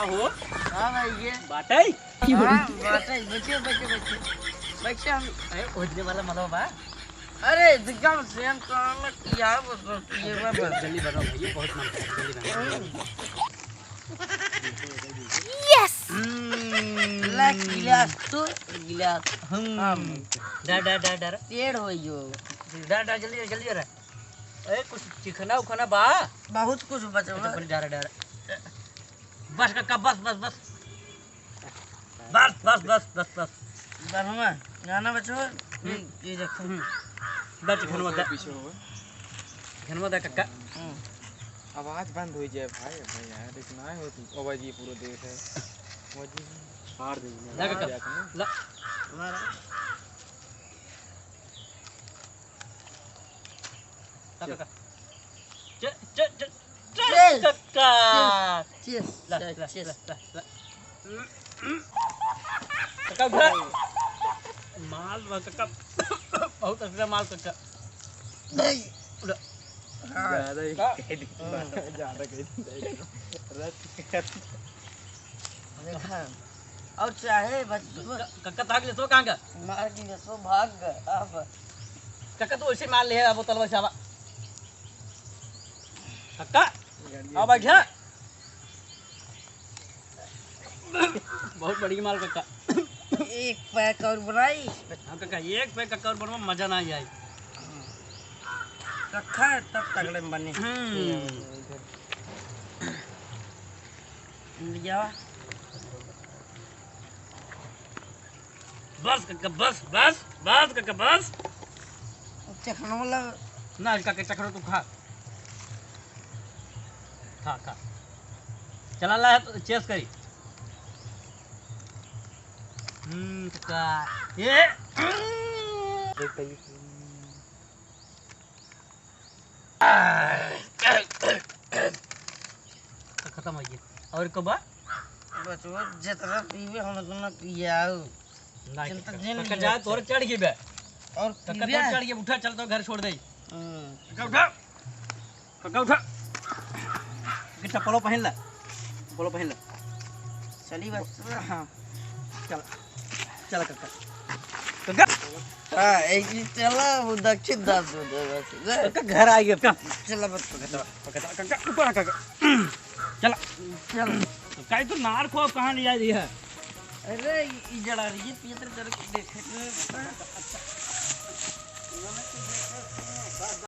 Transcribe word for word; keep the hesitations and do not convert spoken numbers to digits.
हो? हाँ भाई, ये बाटई? हाँ, बाटई। बैठिए, बैठिए, बैठिए। बैठिए हम। अरे, ओढ़ने वाला मलवा बा? अरे, एकदम सेम तो हमें किया वो तो ये बा बस। जल्दी बनाओ भाई, ये बहुत मन कर रहा है, जल्दी बनाओ। हम्म। यस। हम्म। ला गिलास तो गिलास। हम्म। हम्म। डा, डा, डा, डा। पेड़ हो यो। डा, डा, जल्दी, जल्दी, जल्दी। ए, कुछ चिखना उखना बा? बहुत कुछ बचल बा। अच्छा, पहले डारा, डारा। बस कक्का, बस, बस, बस। बस, बस, बस, बस, बस। बढ़िया गाना बचवा। हम्म। ये, ये देखो। हम्म। बस घनवा दा। पीछे हो। घनवा दा कक्का। हम्म। आवाज बंद हो जाए भाई, भाई यार, इतना ही हो तू। आवाज ये पूरा देख है। आवाज ये फाड़ देंगे। ला कक्का, ला। तुम्हारा। ला कक्का। चे-, चे-, चे-, चे-, चेस। कक्का। चेस, चेस, ला, चेस, ला, चेस। ला, ला, ला। कक्का उठा। माल बा कक्का। बहुत असली माल कक्का। नहीं। उठा। हाँ। ज्यादा ही कह दी। हाँ। ज्यादा कह दी। रस देखा, और चाहे बच- क-, कक्का ताक ले तो कहाँ का? मार के ले सो भाग गए। अब कक्का तो ऐसे मार ले है, अब बोतल बचावा। कक्का, आओ बैठा। बहुत बड़ी माल कक्का। एक पैक और बनाई। हाँ कक्का, एक पैक कक्का और बनवा, मजा ना आई। कक्का तब तगड़े में बनी। हम्म। लिया। बस कक्का, बस, बस, बस कक्का, बस। चखना वाला। ना, कक्का, चखना तू खा। खा, खा। चला ला, चेस करी। हम्म, कक्का। ये। खत्म हो गया। और को बा? बचवा, जितना पीबे, हम उतना पियाऊ। ना, चिंता कक्का, जिन कक्का, लिया। जा, तोर चढ़ गई बे। और कक्का, पीबे? तोर चढ़ गई, उठा, चल, तो घर छोड़ दे। हम्म। कक्का, उठा। कक्का, उठा। ये चप्पलो पहन ले। चप्पलो पहन ले। चली बस। हाँ। चल। चल कक्का। कक्का। हाँ, एक ही चला, वो दक्षिण दास हो जाए बस। कक्का घर आ गया। चला बस। पकड़, पकड़, कक्का, ऊपर आ कक्का। चला। चल। कक्का, ये तो नार को अब कहाँ ले जा रही है? अरे, ई, ई जड़ा रही है, पियत रहे, जरा देखे।